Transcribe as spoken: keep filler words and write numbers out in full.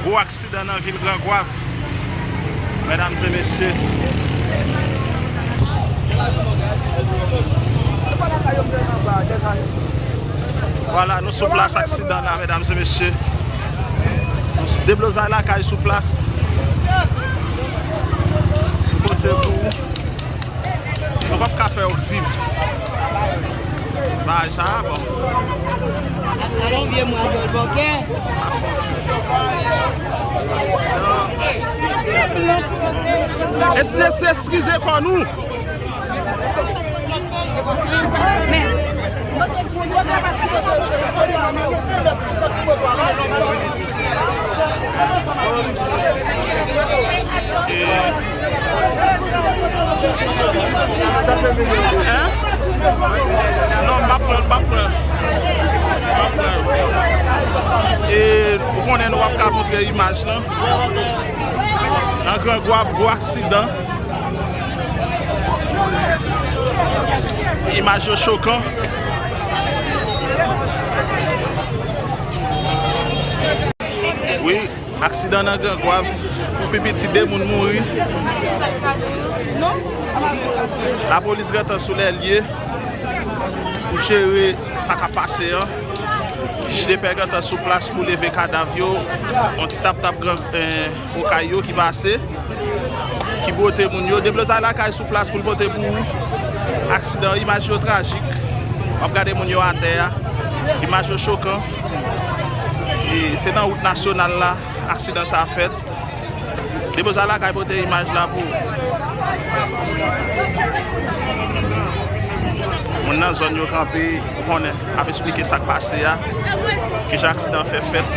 Gwo aksidan nan vil Gran Gwav, medam e mesye. Vwala, nou sou plas aksidan la, medam e mesye. Deblozay lakay sou plas. Kote pou Nou p ap ka fè yo viv. Bagay sa a bon. Alon vye mwa dòl bòkè. Eskize, eskize kò nou. Hein? Non, m ap pran, m ap pran. M ap pran. E ou konnen nou ap ka montre imaj lan. Nan Gran Gwav, gwo aksidan. Imaj yo chokan. Wi, aksidan nan Gran Gwav, pou pi piti de moun mouri. Lapolis gentan sou lè lye pou jere sa k ap pase an. Jij de pè gentan sou plas pou leve kadav yo. On ti tap tap gran, eh, okay yo ki pase, ki pote moun yo. Deblozay lakay sou plas pou l pote pou ou. Aksidan, imaj yo trajik. W ap gade moun yo atè a. Imaj yo chokan. E se nan wout nasyonal la aksidan sa a fèt. Deblozay lakay pote imaj la pou ou. Moun nan zòn yo kanpe, ou konnen, ap esplike sa k pase a, kijan aksidan fè fèt.